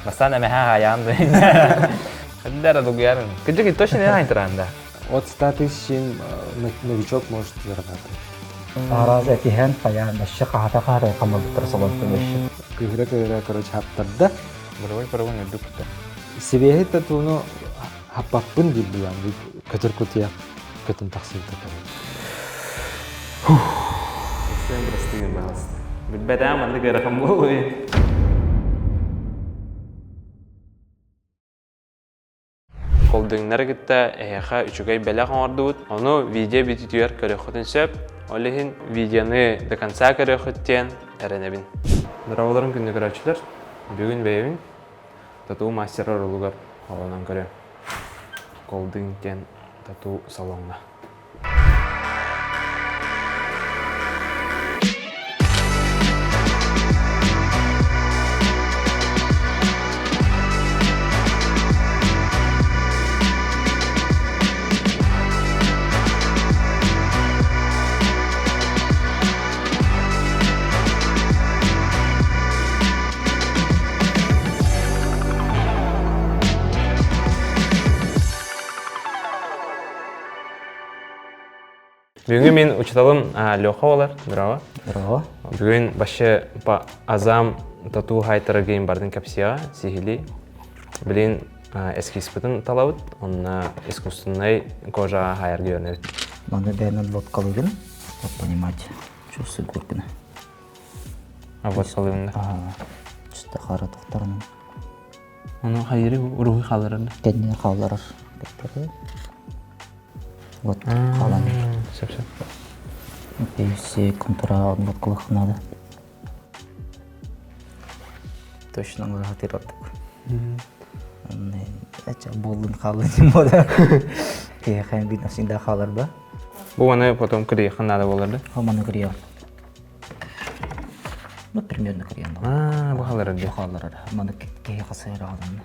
Бастаан эмэһэ хаайаан да. Хаддара дугуярын. Кыдьык точно не хайдыран да. От 100 тысяч новичок может зарабатывать. Араас этиһэн хайаан өссө хаһата-хаһата хаммабыттара солонтон өссө. Кыһыра-кыһыра, короче, хаптарда. Боровой паровой үрдүк кутта. Сибиэһи татууну хаппаппын диир булан көтөр кутуйах көтөн тахсыбыта короче. Всем прости, пожалуйста. Билбэтэ маннык ыарахан буолуой. Холдингнары кытта эһиэхэ үчүгэй бэлэх оҥордубут. Ону видео бүтүтүгэр көрүөххүтүн сөп. Ол иһин видеоны до конца көрүөххүт диэн эрэнэбин. Здраволарын күндү көрөөччүлэр. Бүгүн бэйэбин тату мастер оруолугар холонон көрүөм. Колдинг диэн тату салоҥҥа. Бүгүн мин учууталым Леха болар. Здорово. Здорово. Бүгүн вообще по азам тату хайтара гейм бардын кэпсиэҕэ сиһили. Билин эскизпытын талабыт, онно искусственнай кожаҕа хайарга үөрэнэбит. Маны бэйэнэн водкалыгын, чтоб понимать, чувствую горканы. А водкалыгын Ага. Чисто хара тохторунан. Ону хайыры уруһуй хаалларар. Кэннигэр хаалларар. Вот хаалан. Сөп сөп. PVC контура отборкалых надо. Точно оҥоро ардык. Эча буоллун хааллын дим бода. Киһиэхэ биир навсегда хаалар ба. Бу аны потом кырыйыахха надо болар да? Маны кырыйа. Ну, примерно кырыйан. Аа, бу хаалар Бу хаалар. Маны киһи хасыыр аҕалынна.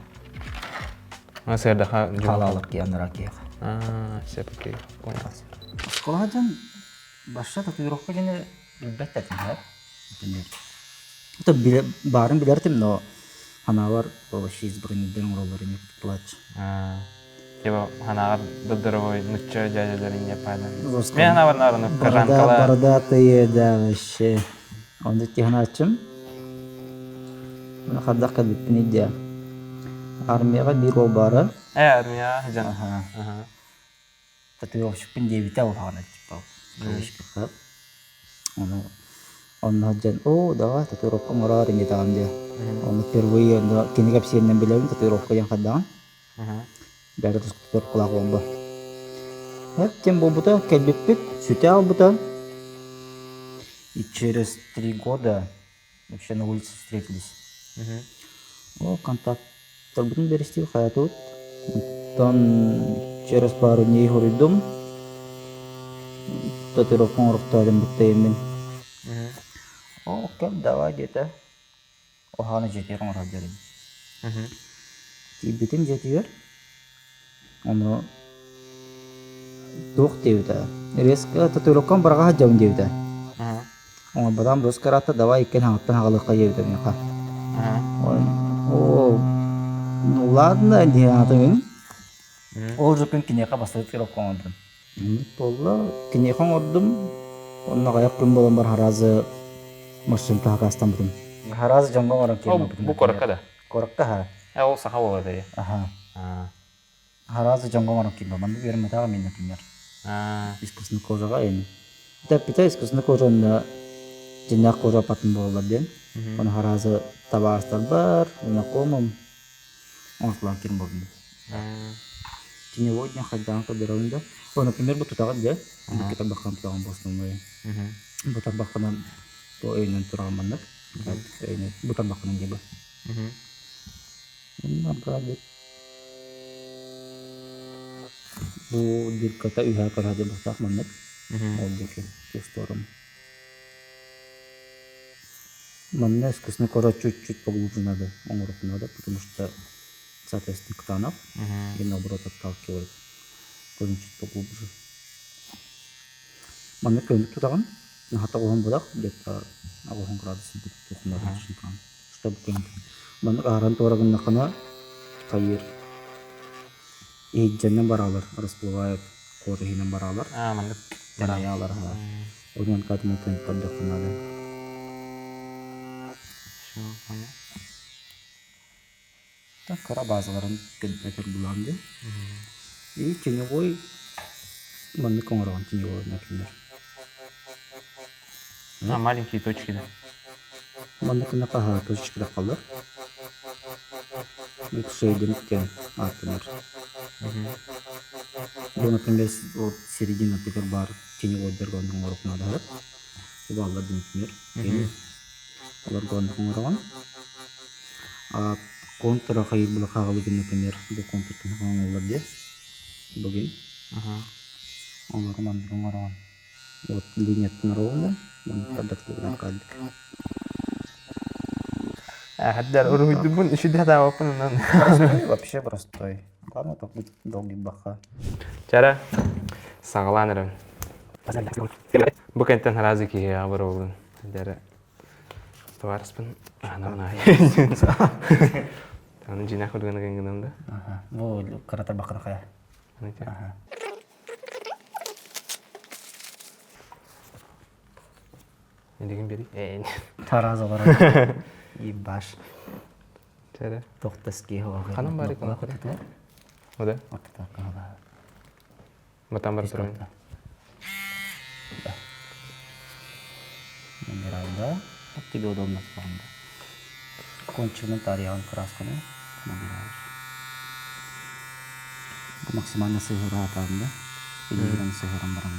А, сыардаха Хаалаалар ки анара киһиэхэ. Аа, сөп окей. Понял. Оскуолаҕа дьон башша татуировка диэни билбэт этим, Например. Это баарын билэртим, но ханаабар вообще избранныйдан оҥороллор ини плач. Типа ханаҕар додоровой нучча дядяларын не падан. Мен ханаабар нараны кожанкала. Бородатые, да, вообще. Онда тиханачым. Хардах кэлбиппин идея. Армияға биир уол баара. Э, армия жан. Ага. Татуировщикпын диэбитэ улахан типа. Татуировщик. Ону онно сылдьан оо давай татуировка оҥороор инньэ диye. Ону впервые онно кини кэпсиэнинэн билэбин татуировка диэн хайдаҕын. Бэйэтэ татуировкалаах буолла. Эп диэн буолбута кэлбиппит сүтэ албыта. И через 3 года вообще на улице встретились. О, контакттарбытын бэристибит хайатыбыт. Оттон через пару дней хоруйдум. Татуировка оҥорохтоодум бүттеймин. О, кэл давай диэтэ. Оһааны дьиэтигэр оҥорор дьэрин. Тиийбитим дьиэтигэр ону туох диэбитэ резко татуировкам быраҕа сылдьабын диэбитэ. Оҥорботоҕум дос кыраатта давай иккиэн хаҥаттан хаҕалыахха диэбитэ миэхэ. О, ну ладно диэхатым мин. Ол же күн киниэхэ бастакы татуировка оҥордум. Буолла киниэхэ оҥордум. Онно аҕыйах күн буолан бар харазы машинка хакаастаммытым. Харазы дьоҥҥо оҥорон киирбиппин. Бу куоракка да? Куоракка ха. Э, ол саха буолар дии. Аха. Харазы дьоҥҥо оҥорон киирбэ. Маннык үөрэммэтэҕим мин, например. Искусственный кожаҕа эми. Тэппитэ искусственный кожа онно дьиннээх кожа аппатын буолаллар диэн. Ону харазы табаарыстарбар, знакомым оҥортолоон киирэн буолдум. Теневой диэн хайдаҕын көрдөрөбүн да. О, например, бу тутаҕын дьэ, икки тарбаххынан тутаҕын бу основной. Бу тарбаххынан бу өйүнэн тураҕын маннык. Өйүнэн бу тарбаххынан дии бу. Бу дырката үһэ көрө дьыбахтаах маннык. Ол диэки устуорум. Манна искусственный кожа чуть-чуть поглубже надо оҥоруох надо, потому что соответственно кытаанах и наоборот отталкивает. Кожу чуть поглубже. Манна көмүк тутаҕын, хата оһон будах, где-то 8 градус чтобы көмүк. Маннык аһаран туора гыннаххына хайыыр иһирдьэннэн бараалар, расплывают кожа иһинэн бараалар. Аа, маннык. Бараайаалар аһа. Онон катмытын көрдөххө наада. Все, понял. Так кыра базаларын этэр булаан дии. И теневой маннык оҥороҕун теневой, например. А, маленькие точки, да. Маннык гына хаһаа точки таххаллар. Шейдинг диэн ааттанар. Бу, например, вот середина тигэр баар теневойдарга оннук оҥоруох наада. Бааллар, например, тени. Олорго оннук оҥороҕун. А контура хайыр була хаалыгын, например, бу контуртан оҥоһуллар диye. Бүгүн. Олору маннык оҥороҕун. Вот линияттан ровно, маннык кадик. Хаддар уруһуйдубун үчүдэ хатаабаппын онон. Простой, вообще простой. Главное, только быть долгий баха. Чара саҕалаан эрэбин. Бу кэнтэн харазы киһиэҕэ барабылын. Дэрэ товарыспын аһанабын аай. Аны дьиҥнээх курдугун гынным да. Ага. Бу кыратар бакына хайа. Ага. Илигин бери. Тараас олорор. Ебаш. Чэрэ. Тохтаски хоҕа. Ханан бары кына Ода. Батан бар туран. Набирал, Так тебе удобно спанда. Кончигынан тарьяҕын красканы набираешь. Максимально сыһыра атаан да. Илиигинэн сыһыран баран.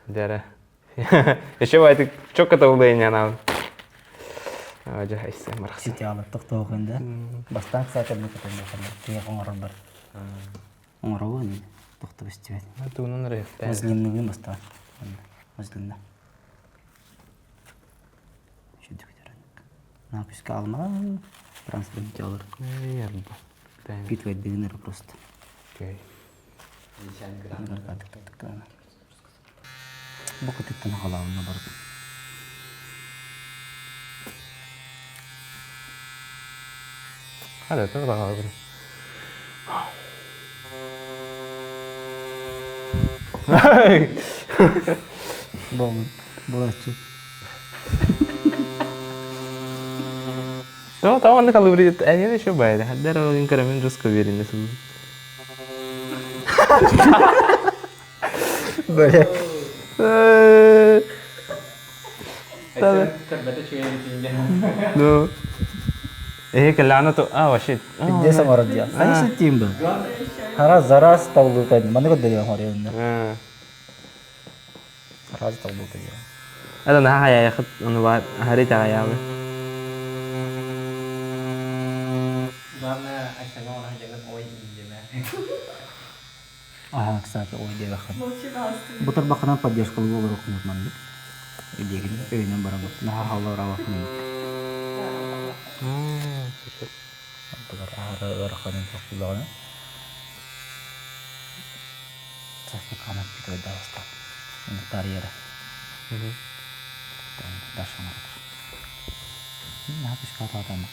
Дәрэ. Еще байтык чокко табылайын анан. Жа айсы мархсы. Ситиалы тохтоохын да. Бастаан кстати бу көтөн киһи оҥорор бар. Оҥоробун тохто истибэт. Туунун рехтэ. Мазлинныгын бастаан. Мазлинна. Написка алма транспарент алар. Питвайдыгын эрэ просто. Бу кытыттан халаабына бардым. Hadi dur bakalım. Болун. Булаччы. Ну, там он калыбрит, а я еще байда. Хаддар ол карамин руско верин сул. Бля. Ну. Э, кэллаана то а вообще. Пиздец оҥорор диэн. Хайа ситиим бу? Хара зараз талбыта. Маннык өдөрүөн хоруйунна. Раз талбыта диэн. Это наха хаяхыт ону бар хари тагаябы. Главное, Айсана она хотя ой диэмэ. Ага, кстати, ой диэбэххин. Бу тарбахынан поддержкалыы олоруоххун маннык. Илиигин өйүнэн бараммыт. Наһаа хааллараабаккын. Ардыгар аһара ыараханын тохтуулаҕына Сафиканат питойдаабыста. Тарьера. Дальше оҥорор. Наһаа пускатаатама.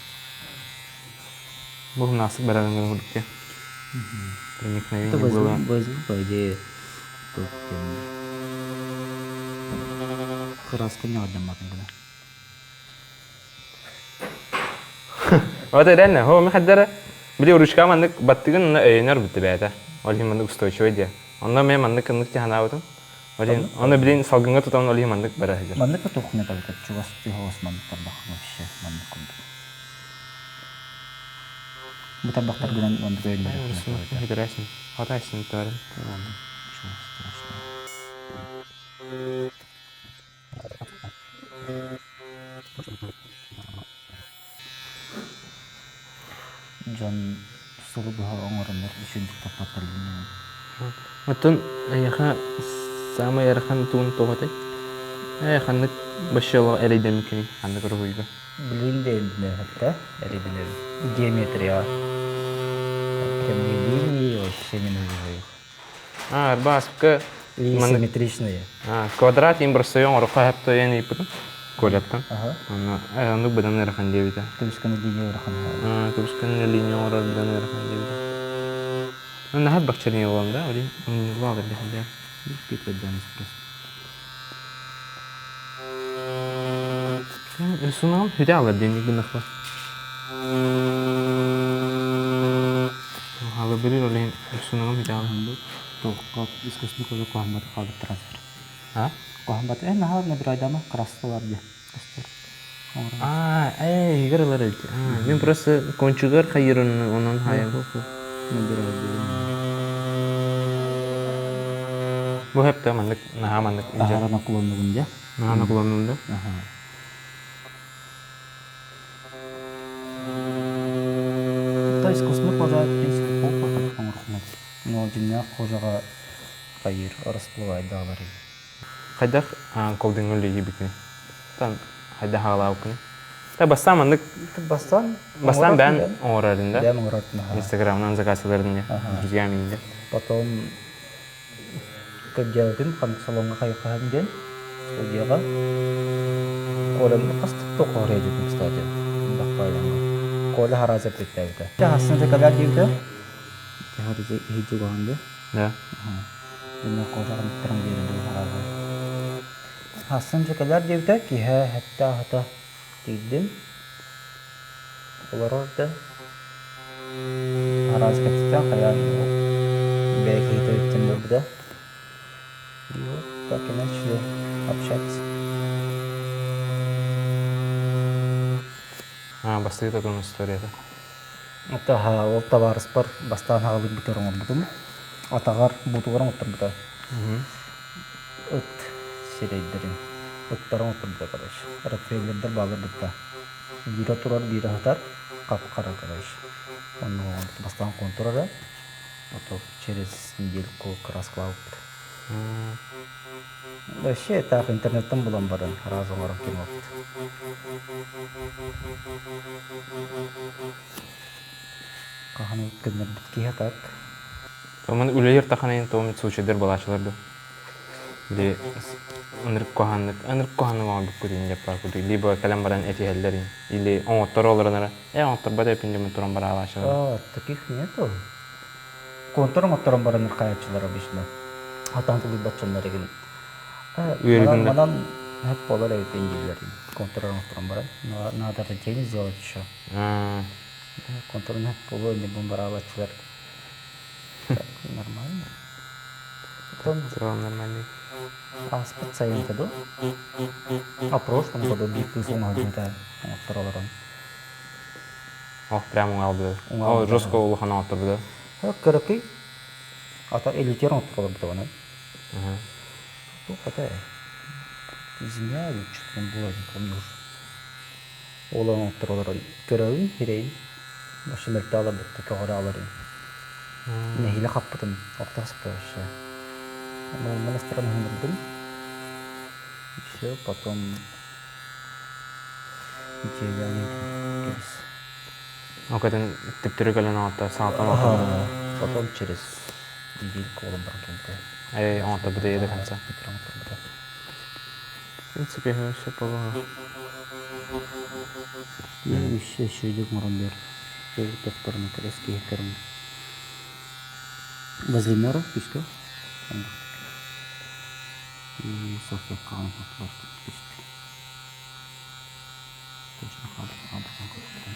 Бу насык барарыҥ курдук Проникновение Это было. возьму, возьму, по идее, тут краска не отдаматын гына. Вот реально, хо мехаддара били ручка маннык баттыгын өйөнөр бүтү бэйэтэ. Ол иһин маннык устойчивый диye. Онно мен маннык кыннык тиханаабытым. Ол иһин оны билин салгыҥҥа тутан ол иһин маннык бара сылдьар. Маннык тухне только чугас тыһоос маннык тарбах вообще маннык курдук. Бу тарбахтар гынан маннык өйөнөр. Интересно. Хатайсын туарын. Ничего страшного. Дьон сылы быһа оҥороннор үчүгдүк таппаттар Оттон эйиэхэ саамай ыарахан туун туох этэй? Ээ, ханнык башшыалаҕа эрэйдэммиккиний? Ханнык уруһуйга? Билигин да эрэйдэнэбин эрэйдэнэбин. Геометрияҕа. Прямые линии вообще не называю их. А, арбааспка И симметричные. А, квадрат им бросайон орохо хэптойен ыйпытым. Коляттан. Онно оннук быдан ыарахан диэбитэ. Көбүскэни линия ыарахан. Көбүскэни линия оҥорор быдан ыарахан диэбитэ. Наһаа бакчарыйа буолан да, блин, унньуллаах эрдэхилэр. Рисуногом хүтэ алар диэн гыннахпа. Халыбырыр ол иһин рисуногом хүтэ алар. Туохха искусственный кожа куһамматы хаалбыт трансфер. А? Куһамматы э наһаа набирайдама красылар диye. Көстөр. А, э, игр ылар эбит. Мен просто кончугар хайырын онон хайа. Бу хепте маннык наһаа маннык Аһара наклоннугун дьэ. Наһаа наклоннугун да. То искусственный кожа, в принципе, полпа оҥорохунат. Но дьиҥнээх кожаҕа хайыр расплывайдаалар. Хайдах колдуҥҥа үлэлиибитий? Тан хайдах аҕалаабыккыный? Та бастаан маннык Бастаан бастаан бэйэн оҥорорун да? Бэйэм оҥорордум аха. Инстаграмынан заказыларын дьэ. Друзьям иинде. Потом көрдөөбүтүм хан салоҥҥа хайыхаһым диэн студияҕа Коля хас тоқоһор эдитим кстати бахпайланга Коля хараза эппиттээбитэ. Хассына декалар диэбитэ. Хараза иһиджугаһын да. Да. Инна кожаҕын туран биэрэн дуу хараҕа. Хассын дьэ кэлэр диэбитэ, киһэ хэттэ аһата тиийдим. Олорор да араас кэпсэтэн хайаан бэйэ киһитэ эбиттэн барбыта. И вот так и начали общаться. А, бастыы татун историята. Атаха ол табаарыспар бастаан хаалыырбытыгар оҥорбутум. Атаҕар буутугар оҥотторбута. Ыт сирэйдэрин ыттары оҥотторбута короче. Ротвейлердэр бааллар бытта. Биирэ турар, биирэ сытар. Хап-хара короче. Онно бастаан контур эрэ. Потом через недельку краскалаабыппыт. Вообще так интернеттен булан баран раз оҥорон кимоппут. Хаһан көннөрбүт киһи так. Томун үлэлиир таханайын тоом случайдар балаачылар ду. Били ынырык куһааннык ынырык куһааннык оҥорбуккут ин деп курдук либо кэлэн баран этиһэллэр или оҥотторо олоронара э оҥотторбот эпин дьоммут туран бараалаачылар. А, таких нету. Контур оҥотторон баран ырхайааччылар обычно. Хатаан тулуйбат дьоннор игин. Үөрүгүн Манан хөп болар эбит дииллэр. Контур оҥотторон баран. Надо тень сделать еще. Контурун хөп болуо инде бараалааччылар. Нормально. Потом В целом нормальный. ааспыт сайын году. А прошлом году биир кыыс оҥоһуллубута оҥотторо олорон. Ох, прям уҥалбыта. О, жестко улахан оҥотторбута. Кыракый. Ата элитер оҥотторо олорбута онон. Туох это? Змея или что-то там было, не помню уже. Ол оҥотторо олорон көрөбүн, хирэйин. Вообще мөлтө аларбытта көҕөрө аларын. Нэһиилэ хаппытым, охтох сыпта вообще. Онон астаран уһуннурдум. И все, потом дьиэлээн кэбис. Окатын түптүрү кэлэн оҥотто, саҥаттан оҥотто. Потом через недельку олом баран кэлбитэ. Эй, оҥотторбута до конца. Оҥотторбута. В принципе, все положено. Еще еще оҥорон бер. Тохторун кэрэс киһи Возле моря, пусть И салфеткаҕын түстэ. Точно хаалбытын көрбүтүм.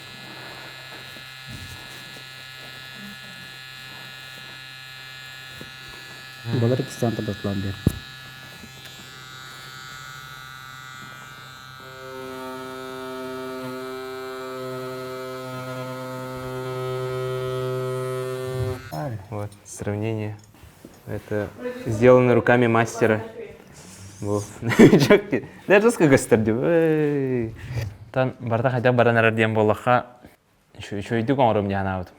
Балар иккистээн тардатлаан биэр. Вот, сравнение. Это сделано руками мастера. Даже сколько деп. Тан барда хотя баран эрэр диэн буоллахха үчүгэйдик оҥорум диэн аабытым.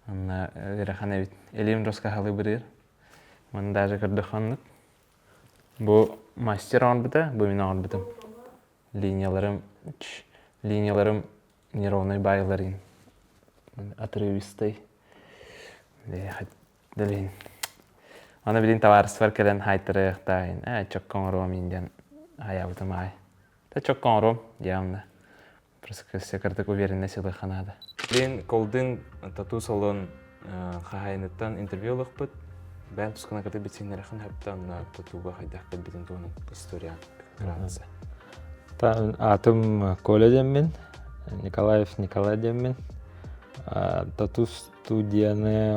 Онно ыарахан эбит. Элим жестко халыбырыыр. Маны даже көрдөххөннүк. Бу мастер оҥорбута, бу мин оҥорбутум. Линияларым линияларым неровнай баайыларын отрывистай. Дэлин. Аны билин табаарыспар кэлэн хаайтарыахтаайын, ээ чокко оҥоруом иин диэн хайаабытым аай. Та чокко оҥоруом явно. Просто кырдык уверенность ылыахха наада. Билин Колдын тату салон хаһаайыныттан интервью ылыахпыт. Бэйэм тускана кытта билсиһиннэрэххин сөптө онно татуга хайдах кэлбитин туһунан история кратце. Аатым Коля диэммин, Николаев Николай диэммин. Тату студияны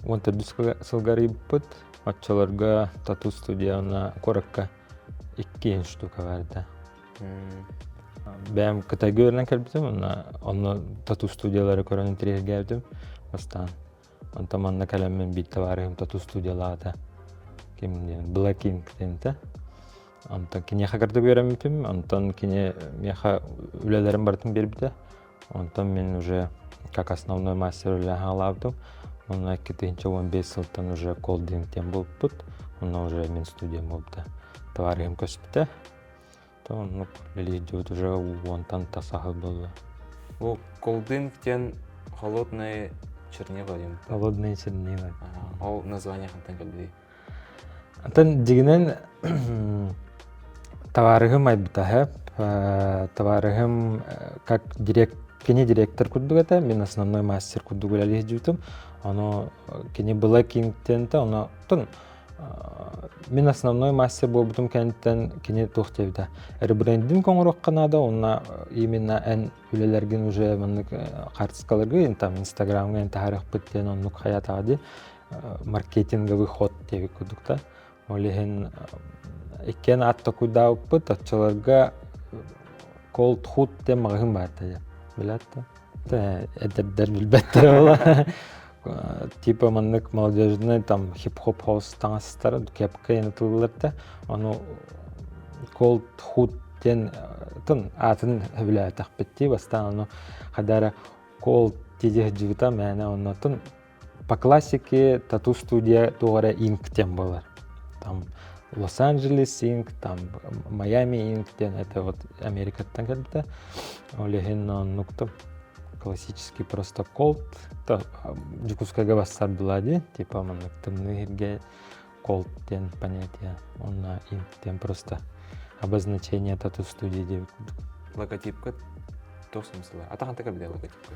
14 сылга арыйбыппыт. Оччолорго тату студияны куоракка икки штука баарда. Бэйэм Кытайга үөрэнэн кэлбитим, онно онно тату студиялары көрөн интэриэһиргээбитим бастаан. Онтон манна кэлэммин биир табаарыһым тату студиялаата. Ким диэн Black Ink диэн этэ. Онтон киниэхэ кырдык үөрэммитим, онтон кини миэхэ үлэлэрин барытын биэрбитэ. Онтон мин уже как основной мастер үлэҕэ хаалаабытым. Онно 2015 сылтан уже колдинг диэн буолбут. Онно уже мин студиям буолбута. Товарыһым көспүтэ. То оннук үлэлиир уже уонтан тасаһы буолла. Бу колдинг диэн холодные чернила диэн. Холодные чернила. Ол название хантан кэлбитий? Антон дьигинэн табаарыһым айбыта табаарыһым как директ кини директор курдук этэ, мин основной мастер курдук үлэлии сылдьыбытым. Ону кини была кингтен ону мин основной мастер буолбутум кэнниттэн кини туох диэбитэ ребрендинг оҥоруохха наада уонна именно эн үлэлэргин уже маннык хаартыскаларгын там инстаграмҥа эн таһаарыахпыт диэн оннук хайаатаҕа дии маркетинговый ход диэбит курдук да. Ол иһин иккиэн аат токуйдаабыппыт, оччолорго Cold Hood диэн маҕаһыын баар да билэт да эдэрдэр билбэттэр буола типа маннык молодежный там хип-хоп хаус таҥастар кепка ытыллар да ону Cold Hood диэн тын аатын сөбүлээтэхпит дии бастаан ону хадара Cold дии сылдьыбыта мээнэ оннотун По классике тату-студия туох эрэ Inc диэн буолар. Там Лос-Анджелес Inc, там Майами Inc диэн это вот Америкаттан кэлбитэ. Ол иһин оннук классический просто колт Дьокуускайга бассар была дии, типа маннык тымныы иһиргэ колт диэн понятие. Онно Inc диэн просто обозначение тату-студии диэбит курдук. Логотипка туох смысла? А таханта кэлбитэ логотипка?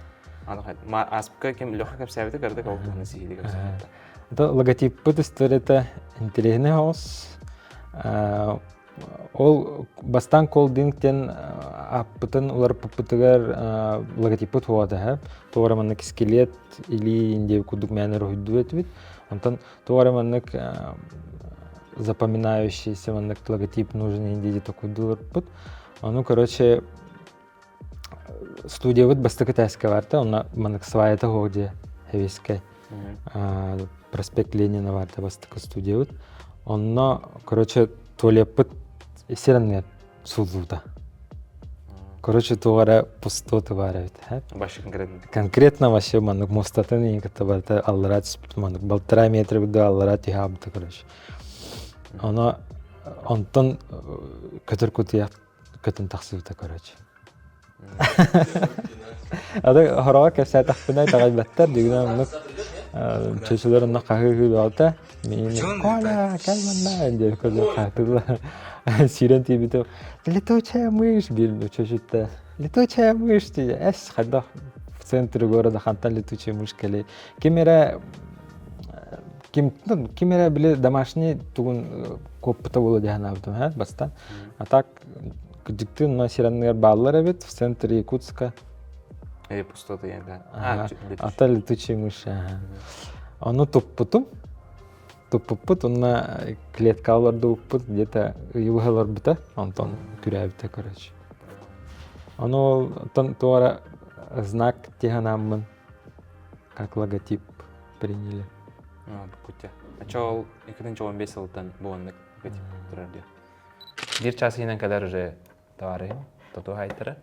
Ааспыкка ким Леха кэпсээбитэ кырдык ол туһунан сиһилии кэпсээбитэ. Это логотиппыт историята интэриэһинэй соҕус. Ол бастаан колдинг диэн ааппытын уларыппыппытыгар логотиппыт хуота Туох эрэ маннык скелет или индия курдук мээнэ уруһуйдуу этибит. Онтон туох эрэ маннык запоминающийся маннык логотип нужен индии такуйдууларбыт. Ону, короче, студиябыт бастакы этээскэ барда, онно маннык сваята суох дьиэ Хэвискэй. Проспект Ленина барда бастакы студиябыт. Онно, короче, туалеппыт сир анныгар сууллубута. Короче, туох эрэ пустоты баар эбит. Вообще конкретно? Конкретно вообще маннык муостатын иин кытта барыта аллараа түспүт маннык полтора метра курдук аллараа түһэ хаалбыта короче. Ону онтон көтөр кутуйах көтөн тахсыбыта короче. Ады хороҕо кэпсээтэхпинэ итэҕэйбэттэр дигинэ оннук чөчөлөр онно хаһыы бөҕөтө мин Коля кэл манна диэн көрдө хаһытылла сиирэн тиийбитим летучая мышь диир чөчүттэ летучая мышь диye эс хайдах в центре города хантан летучая мышь кэлэй ким эрэ ким ким эрэ били домашний тугун куоппута буолуо диэн санаабытым бастаан а так Кырдьыктыы мына сир анныгар бааллар эбит, в центре Якутска. Э, пустоты, да. А, Ата летучие мыши. Ону туппутум. Туппуппут, онно клетка олордубуппут, где-то ыйы олорбута, онтон күрээбитэ, короче. Ону ол туора знак тиһанааммын, как логотип приняли. Кутя. А чё ол 2015 сылтан буоннык логотип турар диye. Биир час иһинэн кэлэр уже товарыһым, тату хаайтара.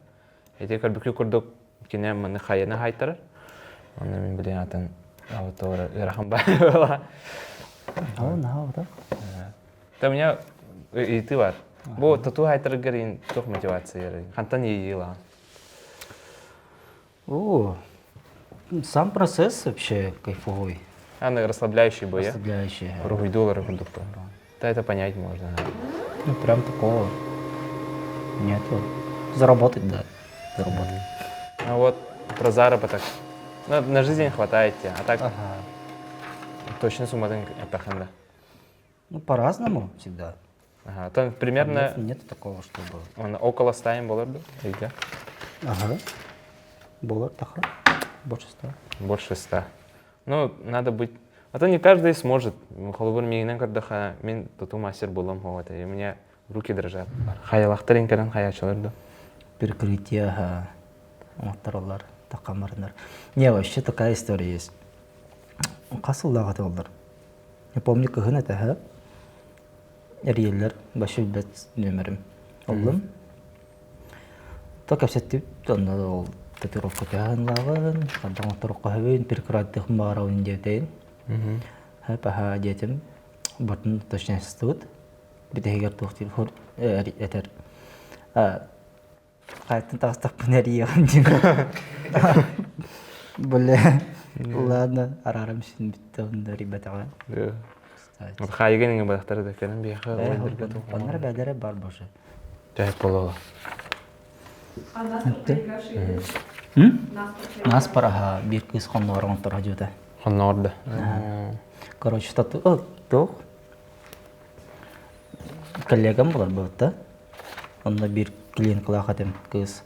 Ити көрбүккү курдук кини маны хайаны хаайтарар. Онно мин билин атын тоҕо ыарахан баар Наһаа Та меня ыйытыы бар. Бу тату хаайтараргар ин туох мотивация Хантан иэйии О, сам процесс вообще кайфовый. Аны расслабляющий бы, Расслабляющий. Уруһуйдуулары курдук. Да, это понять можно. Ну, прям такого нету. Заработать, да. Заработать. Ну вот про заработок. Ну, на жизнь хватает тебе, а так Ага. точно сумматын этахында. Ну, по-разному всегда. Ага, там примерно Нет, нет такого, чтобы... он около 100 им болар да? Ага. Болар таха. Больше 100. Больше 100. Ну, надо быть... А то не каждый сможет. Холобур миигинэн көрдөхө мин туту мастер буолам хоҕото. И у меня руки дрожат. Хайалахтар инкерен хаячылар да. Перекрытие, ага. Оҥоттороллор, такамарынар. Не, вообще такая история есть. Хас сыллааҕыта оллар. Я помню, кыһын этэ, эрийэллэр, вообще билбэт нүөмэрим. Оллум. То кэпсэттибит, онно ол татуировка түһэн ханна оҥотторукка сөбүн, перекрываттыахпын баҕарабын диэтэйин. Хөп аһаа диэтим, бортун уточняйсыстыбыт. Бүтэһигэр туох диир этэр Хайаттан таҕыстахпына эрийиэҕим диэн. Бля, ладно, араарым син бүттэ онно эрийбэтэҕэ. Хаайыгын иҥэ бадахтары да кэлэн биһиэхэ Оннор бээлэрэ бар боже. Төһөп буолуола. Нас параха биир кыыс хонноҕор оҥотторо дьута. Хонноҕор да. Короче, тату туох коллегам булар буолта. Онно биир клиенткалаах этим кыыс.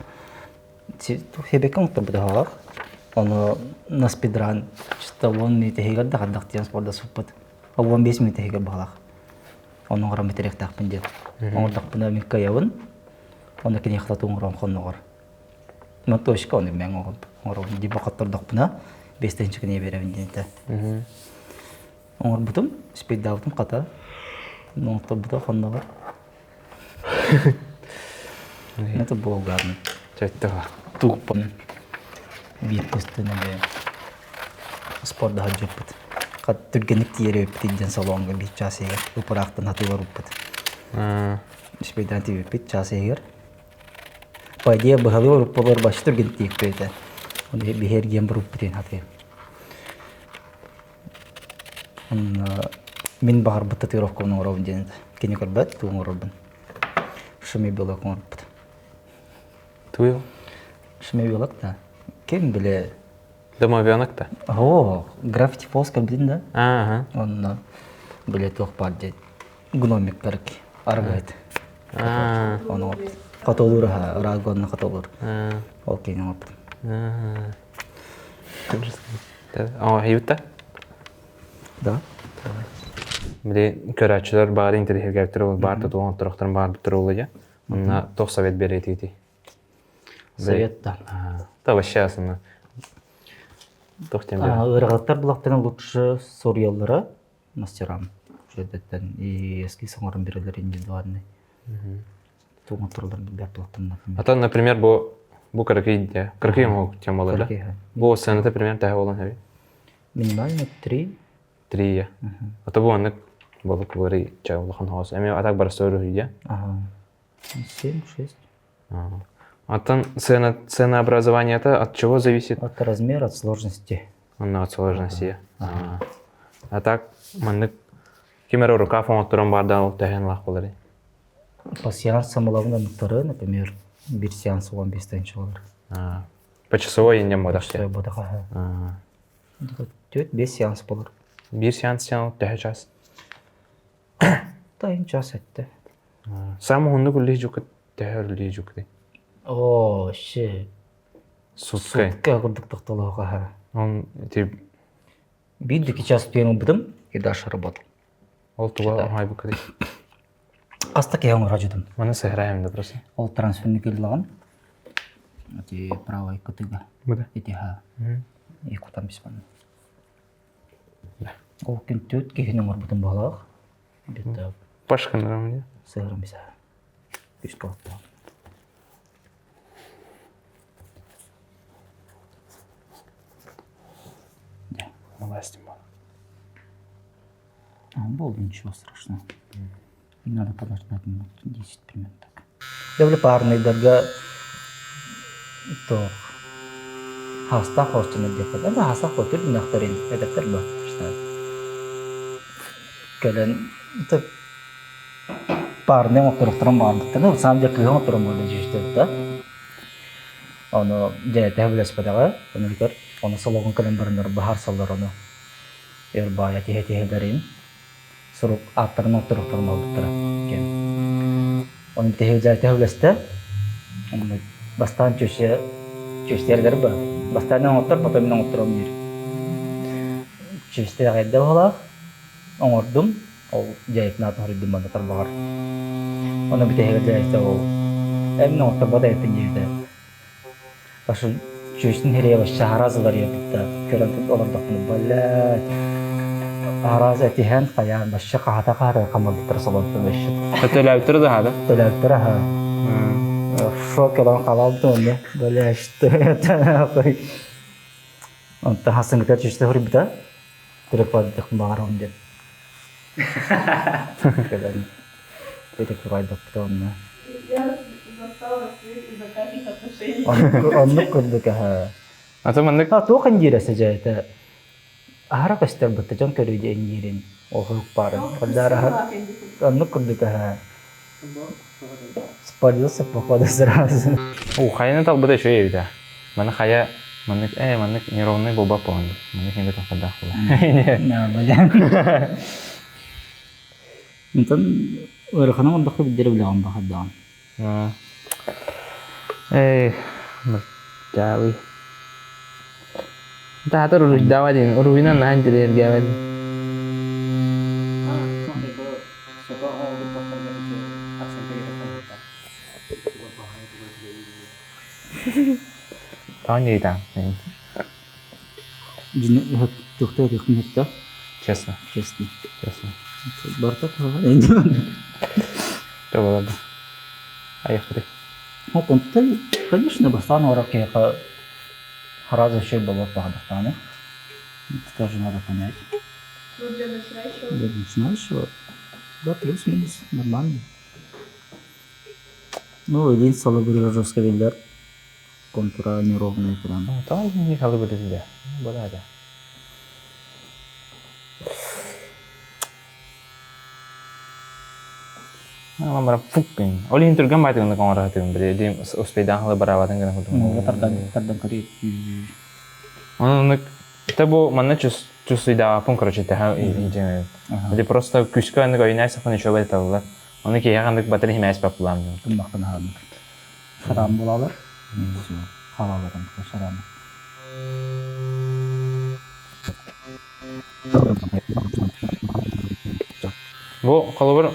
Себеккэ оҥотторбут Ону на спидран чисто 10 мүнүүтэ да хардах диэн спорда суппут. 15 мүнүүтэ иһигэр баҕалаах. Ону оҥорон бүтэриэхтээхпин диэн. Оҥордохпуна мин кыайабын. Ону киниэхэ тату оҥорон хонноҕор. Ну точка ону мен оҥоробун дии бохоттордохпуна 5 тыһыынча киниэ биэрэбин диэн этэ. Оҥорбутум, спейдаабытым хата. Оҥотторбута хонноҕор. Это было гадно. Чөттөҕө. Тупо. Биир көстөн эмиэ спордаһа дьыппыт. Хат түргэнник тиийэр эбиппит диэн салоҥҥа биир чаас иһигэр ыпыраахтан хатыы барбыппыт. Спейдаан тиийбиппит чаас иһигэр. По идее быһалыы барыппалар бачча түргэнник тиийбит этэ. Оны биһи эргиэн барбыппыт диэн хатыы. Мин баҕарбыт татуировкабын оҥоробун диэн этэ. Кини көрбөт, тугу оҥорорбун. Шумибелок оҥорбут. Тугу? Шумибелок да. Ким биле? Домовенок да? О, граффити фолс көрбүтүн да? Ага. Онно биле туох баар диэн гномиктар аргыт. Ону хотолуур аха, ыраах хотолуур. Ол киһини оҥорбутум. Оҥоһуйбут Да. Били көрөөччүлэр баары интэриэһиргээбиттэр ол баар тутулун оттороохторун баарбыттар ол дьэ. Онно туох совет биэрэтиити? Совет да. Да вообще асына. Туох диэн Ыарахаттар булахтарын лучше суруйаллара мастерам. Үчүгэйдэттэн и эскиз оҥорон берелер индивидуальный. А например, бу бу кыракый дьэ кыракый оҥоһук темалар да? Бу сыаната примерно төһө буолан сөбүй? Минимально три. Три я. А то бу маннык болук бары чэ улахан хоос. Эмиэ атак барыстыр үһүйэ. Ага. 7-6. Оттон цена, ценообразование-то от чего зависит? От размера, от сложности. Онно от сложности. А так маннык ким эрэ рукав оҥотторон баардаан ол төһөн лаах буоларый? По сеансам ылабын оннуктары, например, биир сеанс 15 тыһыынча болар. По часовой иннем бодах Часовой бодах аха. 4-5 сеанс болар. Биир сеанс сеанс төһө час? Тайын час этте. Самый уһуннук үллиһи жукут төһө үллиһи жукутай? О, ще. Сутка. Сутка курдук тохтолоох аха. Он тип Биир да час утуйан ылбытым и дальше работал. Ол туга оҥоойбуккутуй? Хаста киһи оҥоро дьудум. Маны сыһыраайым да просто. Ол трансферный кэллэҕин ити правой кытыга. Буда. Ити ха. И кутам бисман. Ол күн төрт киһини оҥорбутум баҕалаах. Где-то Пашканырам мне. Сыһырым биса. Үс кылаттаах. Власти мало. А, было ничего страшного. И надо подождать минут 10 примерно так. Дьэ парныйдарга туох хаастаах хоостонор диэххэ да хаастаах хотур гынахтарын эдэттэр ба кэлэн Парный оҥотторохторун баҕарбыттар. Ну, самом деле кыыһы оҥотторон буолла дьүһүтэ. Ону дьээтэ сөбүлэспэтэҕэ. Ону көр, ону солоҕун кэлэн бараннар быһаарсаллар ону. Өр баайа тиһэ-тиһэлэрин сурук ааттарын оҥотторохторун баҕарбыттара. Диэн. Ону тиһэ дьээтэ сөбүлэстэ. Онно бастаан чүөчэ чүөстэрдэр ба. Бастаан оҥоттор, потом мин оҥоттором диир. Чүөстээх эрдэ баҕалаах оҥордум. Ол дьээйтин аатын хоруйдум манна тарбаҕар. Ону бүтэһигэр дьээйтэ ол эмин оҥотторбот эбиппин диэбитэ. Башы чүөстүн хирэйэ вообще араазылар ийэбитта көрөн олордохпуна блядь араас этиһэн хайаан вообще хаһата-хаһата хаммабыттара солонтон вообще. Төлөөбүттэрэ да хаада? Төлөөбүттэрэ аха. В шоке олорон хаалбытым онно. Бля, что это нахуй? Онтон хасыҥҥытыгар чүөстэ хоруйбута. Перекладдык баҕарам диэн. Кэлэн перекрывайдаппыта онно. Я застала рассвет из-за таких отношений. Оннук курдук аһа. Аты маннык А туох индиирэ сыдьаайта аһара көстөр бытта дьон көрүү диэн индиирин оһук баарын. Оннук Оннук курдук аһа. Спалился походу сразу. У хайаны талбыта үчүгэй эбит аа. Маны хайа маннык маннык неровный буолбат буолан маннык инде тохтардаах була. Онтон ыараханын ондохто билдире билэҕин бахардаҕын. Эй, мырчаабый. Таатар уруйдаба диэн, уруйунан наһан дьириэргээбэт. Тоҕо там? Туохта этиэхпин Честно. Честно. Честно. Барыта Чэ, Айахпыты. Ну, конечно, бастаан оҥорор киһиэхэ сразу еще болот баҕадахтааны. Это тоже надо понять. Ну, для начинающего? Для начинающего, да, плюс-минус, нормально. Ну, Илин Солобыры жестко биллэр. Контура неровные прям. Тоҕо итинник халыбыры Была да. Мара фук гын. Ол иһин түргэн баайтыгын оҥоро сатыыбын били успейдаан халы бараабатын гына курдук. Тардан тардан көрүү. Онон это бу манна чувствуйдаабаппын короче тэһэ иһдьэҥ. Или просто күүскэ аннык ойнай сахан үчүгэй талылар. Оны киһи ханнык батыр химээс паппылаам. Тымнахтан аһааннык. Шарам булалар. Халаларын шарам. Бу холобур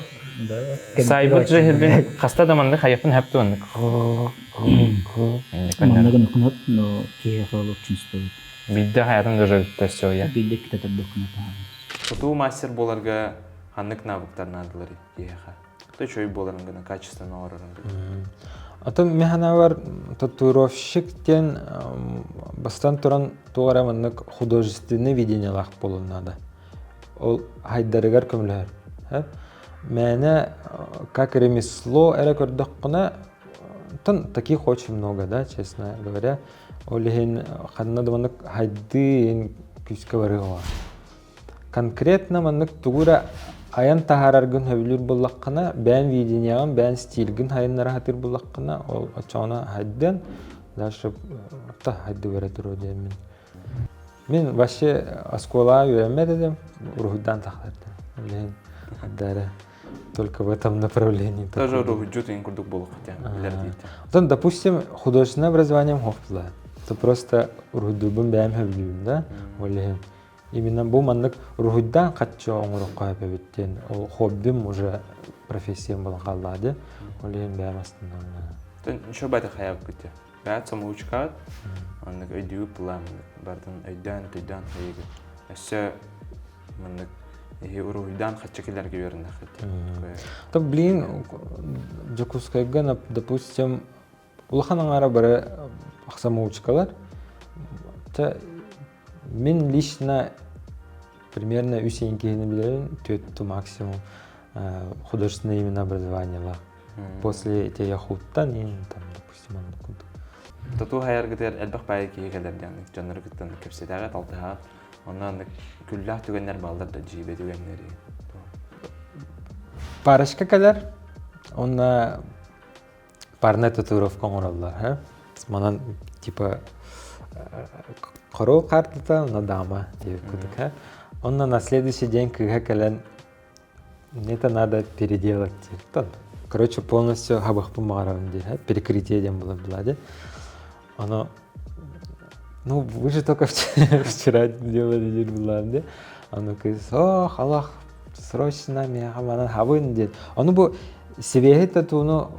сайбыт жиһирбин хаста да маннык хайыппын хэп туоннык. Манныгын ыкынат, но киһиэхэ ол очень стоит. Бидде хаятын даже все я. Бидде китетер Тутуу мастер буоларга ханнык навыктар наадалар киһиэхэ? То чөй буоларын гына качественно оҥорорун гына. Атын механавар татуировщик диэн бастан туран туох эрэ маннык художественный видениелаах буолуон наада. Ол хайдарыгар көмөлөһөр. Мээнэ как ремесло эрэ көрдөххүнэ тон таких очень много, да, честно говоря. Ол иһин ханна да маннык хайдыы күүскэ барыаҕа. Конкретно маннык тугу эрэ айан таһаараргын сөбүлүүр буоллаххына, бэйэн видениеҕын, бэйэн стильгин сайыннара сатыыр буоллаххына, ол оччоҕуна хайдыан, дальше та хайдыы бара туруо диэммин. Мин вообще оскуолаҕа үөрэммэт этим, уруһуйдаан тахсардым. Билигин хайда только в этом направлении. Тоже уруһуйдьут иин курдук буолуохха билэр диэти. Оттон, допустим, художественное образованием хохпула. Это просто уруһуйдуурбун бэйэм сөбүлүүбүн да. Ол иһин Именно бу маннык уруһуйдаан хаччы оҥороххо сөп эбит диэн ол хоббим уже профессиям буолан хааллаҕа дии. Ол иһин бэйэм астынам. Еще баты хайабыт те. Бэйэт самоучкаат, маннык өйдүүбүт була бардын өйдөөн төйдөөн хайыгы. Өссө маннык иһи уруһуйдаан хаччы кэлэргэ үөрэнэххит. То блин, Дьокуускайга, допустим, улахан аҥаара бары самоучкалар. Мин лично примерно үс иин киһини билэрин, түөтту максимум художественное именно образованиелаах. После эти яхуттан иин там, допустим, оннук курдук. Тату хайаргытыгар элбэх баайы киһи кэлэр диэн дьоннору кытта кэпсэтээҕит, алтыһаҕыт. Онно күллээх түгэннэр бааллар да дьиибэ түгэннэри. Парочка кэлэр. Онно парная татуировка оҥороллор, һэ? Манан типа корол картата, онно дама диэбит курдук, һэ? Онно на следующий день кыыһа кэлэн это надо переделать диир. Короче, полностью хабахпын баҕарабын диир, перекрытие диэн буолар была Оно ну, вы же только вчера делали диир буллаам дии. Ону кыыс, ох, алах, срочно миэхэ манан хабын диэн. Ону бу свеһи татууну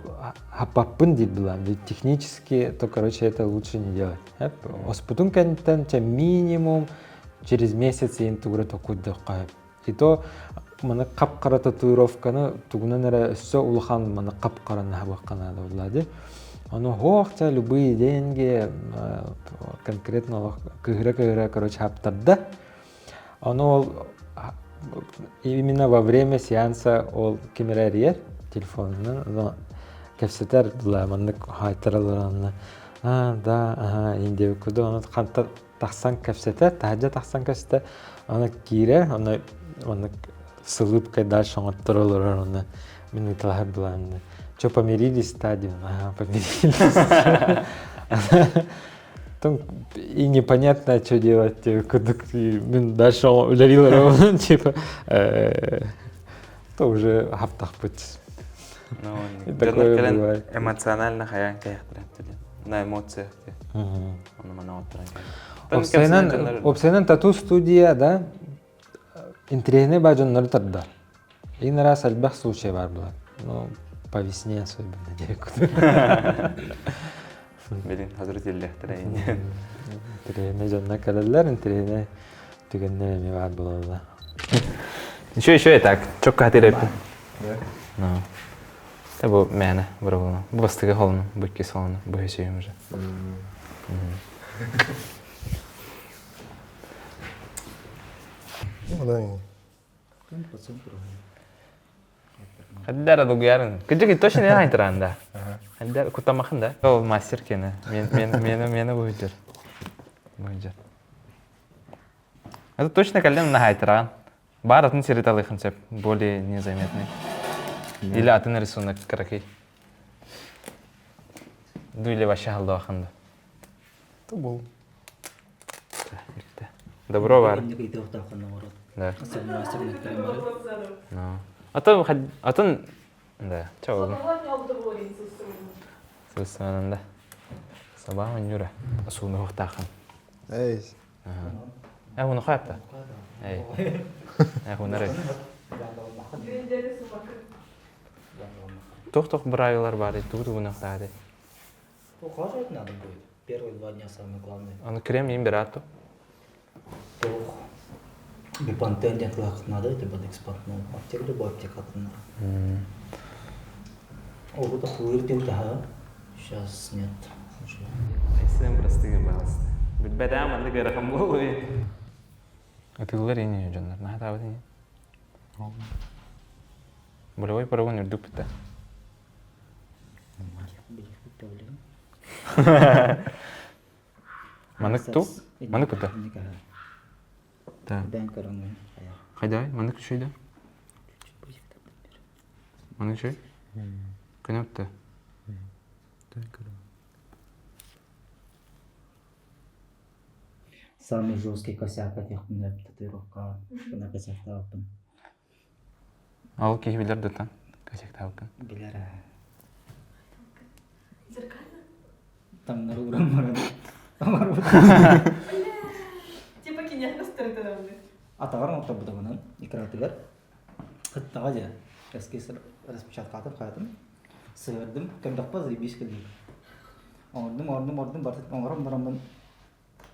хаппаппын диир булаам. Ведь технически, то, короче, это лучше не делать. Оспутун кэнниттэн чэ минимум через месяц иин тугура токуйдахха И то маны хап-хара татуировканы тугунан эрэ өссө улахан маны хап-хараны хабыахха наада буолла дии. Ону һуох ча любые деньги конкретно олох кыһыра-кыһыра короче хаптарда. Ону ол именно во время сеанса ол ким эрэ эрийэр телефонунан кэпсэтэр була маннык хаайтаралар а да ага индия куду ону хантан тахсан кэпсэтэр, таһырдьа тахсан кэпсэтэр, аны киирэр, аны маннык с улыбкой дальше оҥотторо олорор, аны мин ыыталаһар былаанны. Чё, помирились, да, диэн, ага, помирились. И непонятно, что делать, кудук, мин дальше үлэлиир типа, то уже хаптахпыт. Ну, такое бывает. Эмоционально хайаан кэйэхтэрэ на эмоциях. Опсайынан, тату студия, да, интириэһинэй баа дьоннору тардар. Иин араас элбэх случай бар буолар. Ну, по весне особенно диэкут. Билин хазыр тиллэхтэрэ Интириэһинэй дьоннор кэлэллэр, интириэһинэй түгэннэр эмиэ баар буолаллар. Еще еще так, чокка хатырайпын. Ну. Та бу мээнэ бырабылна. Бу бастакы холону, бу иккис холону, бу үсүһүм уже. Хаддара дугуярын. Кыдьык точно не айтыран да. Хаддар кутамахын да. Ол мастер кене. Мен мен мені мені буйдыр. Буйдыр. Это точно кэллем на айтыран. Баар атын сири талыахын сөп, более незаметный. Или атын рисунок кыракый. Ду или вообще халдоахан да. Это был. Добро бар. Да. Ну. Атын атын да, чау. Сысананда. Сабаа Нюра. Сууну хуктаахан. Эй. Э, уну хатта. Эй. Э, хунары. Тух-тух правилар бар, тугу тугу нахтаады. Ухаживать надо будет. Первые 2 дня самое главное. Аны крем им берату. Тух. Бипантен диэн надо, это будет экспортный. Аптека любой аптека Ол хлыр диутаха. Сейчас нет. Уже. Айсен простые пожалуйста. Билбэтэ маннык ыарахан буолуй. Атыылар ини дьоннор наһаа ини. Болевой порогун үрдүк бүтэ. Манык ту? Манык бүтэ. Да. Хайдай, манык үчүйдэ. Манык үчүй? Күнэ бүтэ. Самый жесткий косяк этиэхпин татуировка гына косяктаабыппын. Ол киһи билэр дытан косяктаабыккын. Билэр ээ. Зеркально? Таҥнары ууран баран Типа киниэхэ көстөрүтэ Атаҕар оҥотторбутугунан икратыгар Кыттаҕа дьэ, эскиз распечаткаатым хаатым, сыһыардым, көрдөхпө заебись кэллим. Оҥордум, оҥордум, оҥордум, барытын оҥорон бараммын,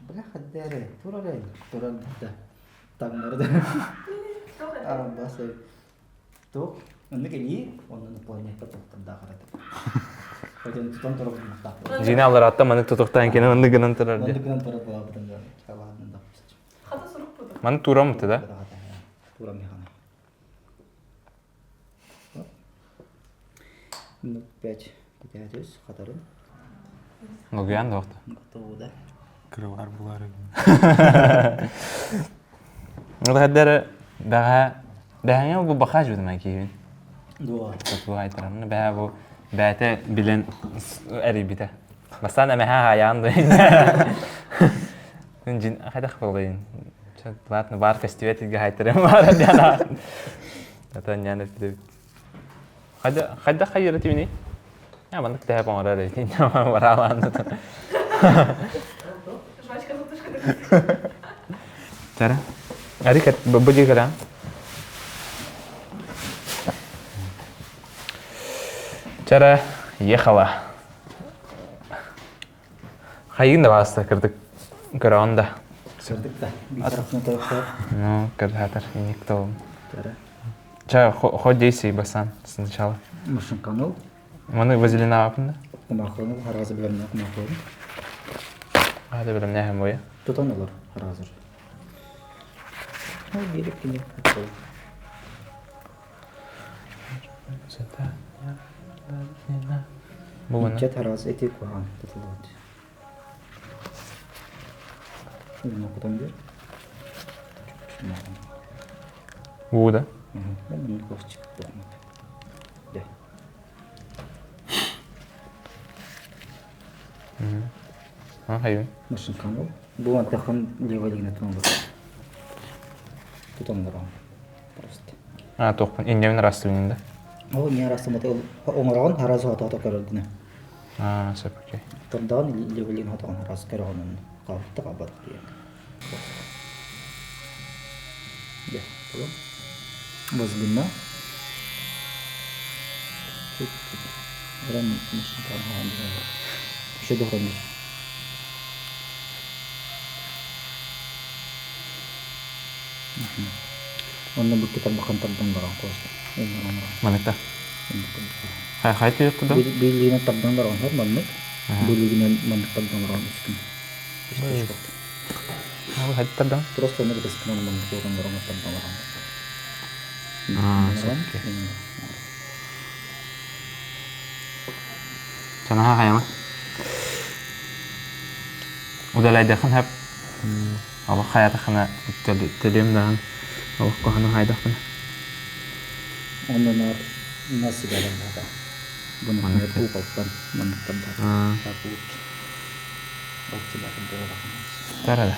бля, хадда эрэ, турар эрэ, турар да, таҥнары да. Арбас Туох, оннук илии, онно наполнение туохтардаах эрэ. Хотон тутан турар булмахтаах. Дьиҥэ алларааттан маннык тутуктаан кини оннук гынан турар дии. Оннук гынан турар буолабытын да, чалаанын да. Хата сурукпут. Маны тураммыт да? Турам Ну, пять пятьдесят хатарын. Лугуян да Готово, да? Кырылар булар Ол хаддары бэҕэһээ бэҕэһээ бу бахааж бутум киһибин. Дуо. Тату айтаран бэһэ бу бэйэтэ билэн эрийбитэ. Бастаан эмэһэ хаайаан да Дьин хайдах буолайын. Ладно, баар көстүбэт илгэ хайтарым баар диэн. Атын ян эппит. Хайда хайда хайыра тимини? Я маннык тэһэ оҥорор эбит. Бараалаан. Жвачка затушка. Тара. Ари бу дигара. Чара ехала. Хайыын да бааста кырдык көрөҕүн да. Сырдык да. Биир тарафына тойохтоох. Ну, кырдатар, никто. Ча, хоть действий басан сначала. Машинканыл. Маны вазелина апында. Кумахланыл, харазы билемне кумахланыл. Хада билемне хем бойа. Тутан олар харазыр. Ну, берip кини. Бу Чет хараас эти куһаҕан тутуллубут. Уну кутан бер. Уу да? Хайын? Машинканы бу антахан левый лигне тутан Тутан Просто. А, туохпун инньэбин араастыбын да? Ол не араастаммат оҥороҕун араас хото көрөргүнэ. Аа, сөп, окей. Тордаан левелин хотоҕун араас көрөҕүн хаалта хаалбатах диэн. Дьэ, Возгына. Еще дохромир. Онно букки тарбахан тардан баран куоста. Маныкта. Хай хай түйөттү да? Билигинен тардан баран хор маннык. Билигинен маннык тардан баран үскүн. Хай тардан? Просто онно битескин маннык уоран баран тардан баран. Санаха хайама. Удалайдахан хап Олох хайатахына төлүөм даҕаны олох куһаҕаны хаайдахпына. Онно наар насибалар баата. Буну куукалтан манныктан баата. Саапуут. Баччыларын буолахына. Тарада.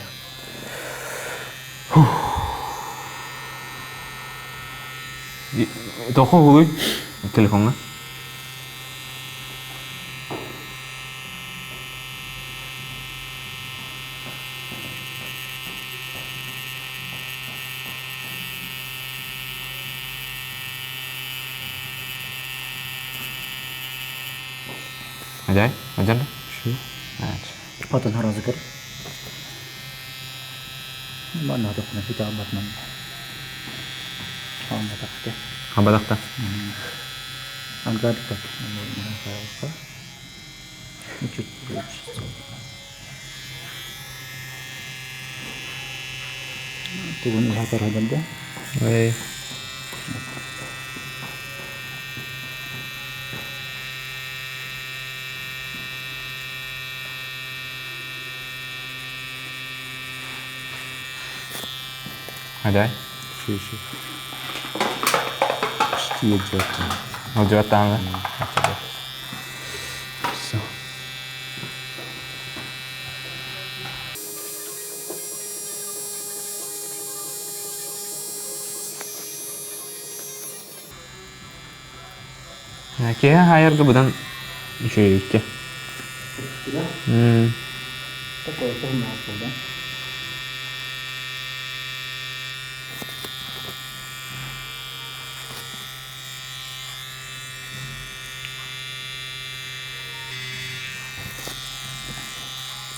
Тоқо улуй телефоҥҥа. Ajay, ajar да? Хотон харазыгар. Манна тохна хита батман. Хаамбатахта. Хамбатахта. Ангар так. Чуть лучше. Тугун уһатар да? Эй. Ajay. Ши ши. Почти идет. Алдьуаттаан Все. Киһи хайарга быдан үчүгэйдиккэ. Такой туһуннаах буолда.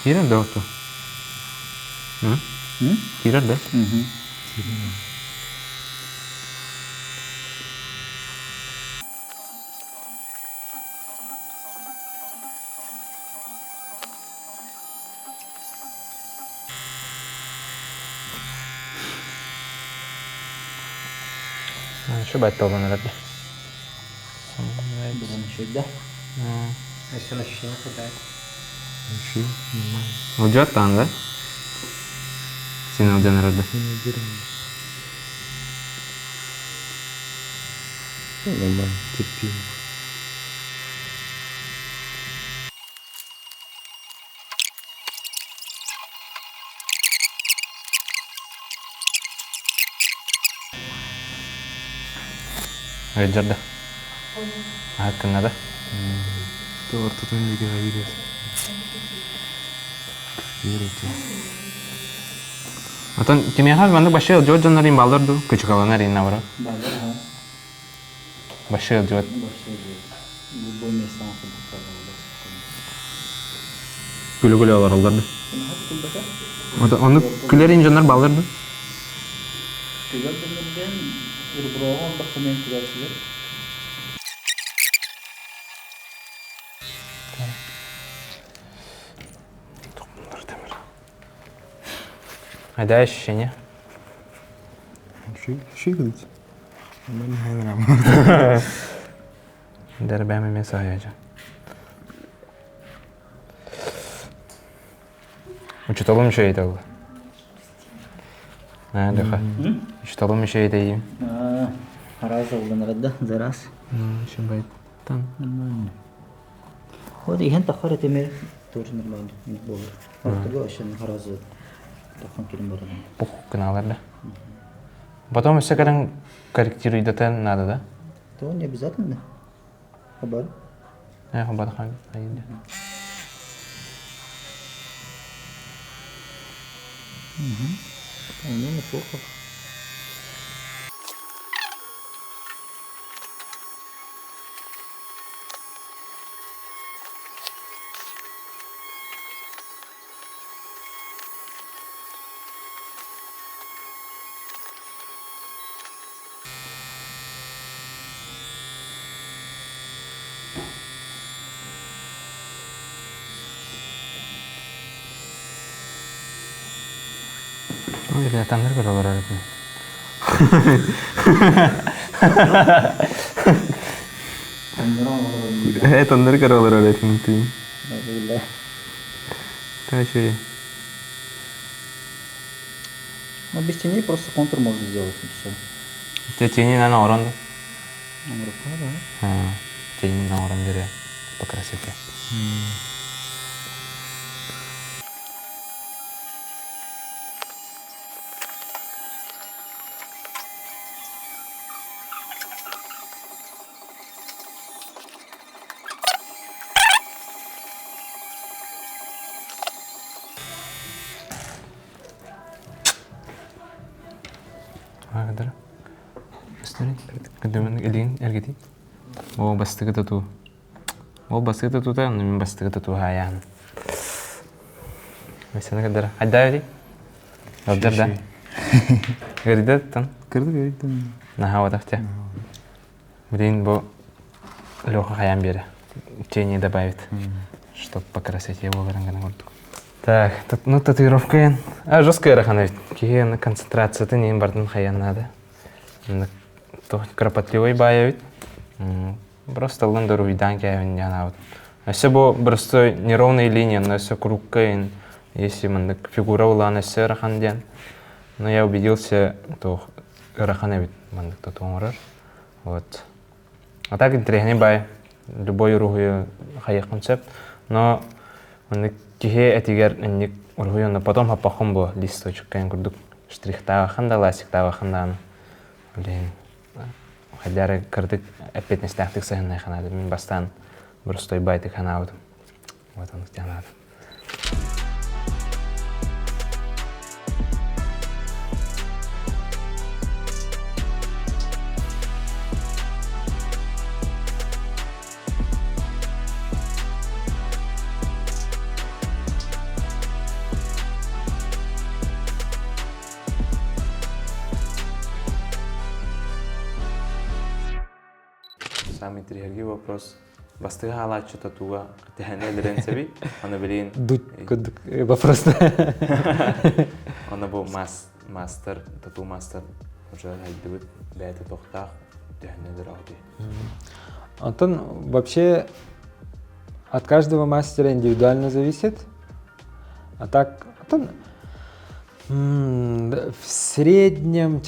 Киирэр да оту? Киирэр да? Şu байтта olan herhalde. Бүгүн үчүгэй Еще ощущение хватает. Ылдьыбат да? Сен ылдьан herhalde. Нормально, терпимо. Ыалдьар да? Аһат да? Ортотун диэки хайыыр Отон кимиэхэ маннык башыы ыалдьыбат дьоннор иин бааллар дуу? Кычыкаланар иин наоборот. Бааллар, ага. Башыы ыалдьыбат. Вообще любой место Күлэ-күлэ олороллор да? Ону күлэр иин дьоннор бааллар дуу? Күлэр дьоннорден реброҕа ордоххунен күлээччилэр. Айда ощущение? Шикать. Дәрбәм емес аяжа. Учуталым еще ейді ол. Леха. Учуталым еще ейді Раз олданырда, за раз. Шымбайттан. Нормально. Вот иһэн таххар этими тоже нормально буолар. Ортого вообще харазы тахан кирин баран. Пух гыналар да. Потом өссө кэлэн корректируйдатан надо, да? То не обязательно. Хабар. Э, хабар хан. Угу. Вполне неплохо. Ой, ребята, көрөлөр Тоннор көрөлөр этим. Та Ну, без теней просто контур можно сделать, и все. Те тени на орон. Рука, да. Тени на орон бере по красоте. Агадыр. Өстөрүн көдөмөн илин эргити. О бастыгы тату. Ол бастыгы татута, мен бастыгы тату хаян. Месена кадыр. Айда бери. Алдар да. Гөрдө тан. Кырды көрдүм. Наха ватахтя. Блин, бу Леха хаян бери. Тени добавит, чтоб по красоте его курдук. Так, ну татуировка а жесткая рахана ведь. Киһи концентрацията нин бардын хаян надо. Кропотливый бая ведь. Просто лындыр уйдан кәвин яна вот. Өссө бу просто неровная линия, но өссө кругка если мындык фигура улан өссө рахан диэн. Но я убедился, то ырахан эбит мындык тату Вот. А так интересный бай. Любой уруһуйу хайыаххын сөп. Но мындык киһи этигэр инник уруһуйу потом хаппахын бу листочек кэн курдук штрихтаахан да ластиктаахан да блин хайдары кырдык эппетнестээхтик сыһыннай ханады мин бастаан простой байтык ханаабытым вот он тянады. Самый триггерный вопрос. Бастыга халааччы татуга тэһэни өлөрөн сэби. Аны билин Дуть курдук вопрос. Аны бу мастер, тату мастер уже хайдыбыт бэйэтэ тохтаах тэһэни өлөрөҕүтүй. Антон, вообще от каждого мастера индивидуально зависит. А так, Антон, в среднем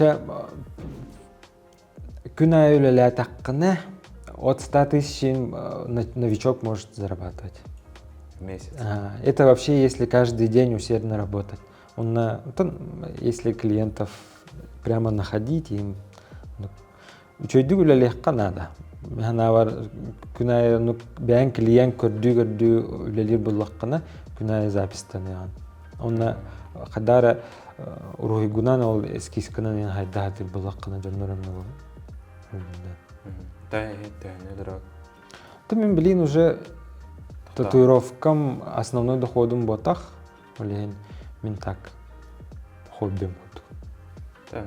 Күн аайы үлэлээтэххинэ, от 100 тысяч новичок может зарабатывать. В месяц. Это вообще если каждый день усердно работать. Он на, если клиентов прямо находить, им үчүгэйдик үлэлиэххэ наада. Санаабар күн аайы ну бэйэҥ клиент көрдүү-көрдүү үлэлиир буоллаххына күн аайы запистаныаҕын. Онно хайдах эрэ уруһуйгунан ол эскизкынан эн хайдах сатыыр буоллаххына дьоннор онно Ты мен блин уже татуировкам основной доходум ботах. Ол иһин мин так хоббим курдук. Да,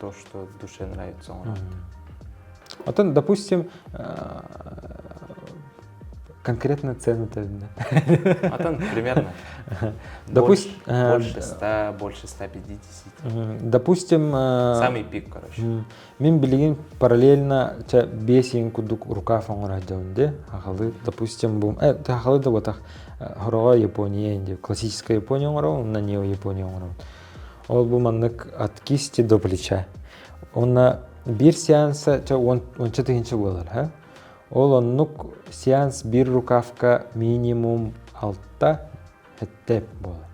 то, что душе нравится оҥорор. Оттон, допустим, конкретно цену видно. Атын примерно. Допустим, больше 100, больше 150. Допустим, Самый пик, короче. Мин билигин параллельно ча биэс иин курдук рукав оҥоро сылдьабын дии. Хахалы, допустим, бу хахалы да буотах хороҕо Япония диye классическая Япония оҥоробун, уонна нео Япония оҥоробун. Ол бу маннык от кисти до плеча. Уонна биир сеанса ча уонча тыһыынча буолар, ха? Ол оннук сеанс биир рукавка минимум алта Эттэ буолар.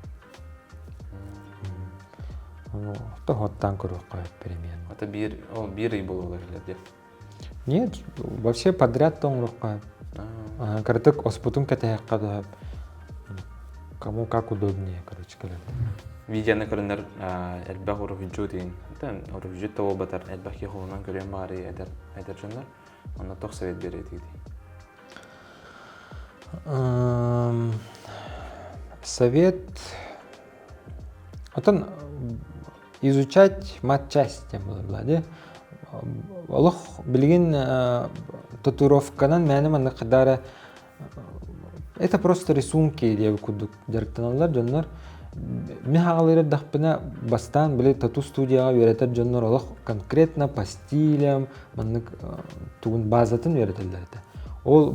Ону тоһоттаан көрүөххэ примерно. Это биир, ол биир ый буолуолар дии. Нет, вообще подряд оҥоруохха. Кыратык оспутун кэтэһэххэ да кому как удобнее, короче, кэлэн. Видеоны көрөннөр элбэх уруһуйдьут иин. Уруһуйдьут да буолбатар элбэх киһи холунан көрүөн баҕарыы эдэр эдэр дьоннор. Онно туох совет биэриэ этигитий? Совет Оттон изучать матчасть диэн буолар дии. Олох билигин татуировканан мээнэ маннык хадара это просто рисунки диэбит курдук дьарыктаналлар дьоннор. Мин хаалыыр эрдэхпинэ бастаан били тату студияҕа үөрэтэр дьоннор олох конкретно по стилям маннык тугун базатын үөрэтэллэр этэ. Ол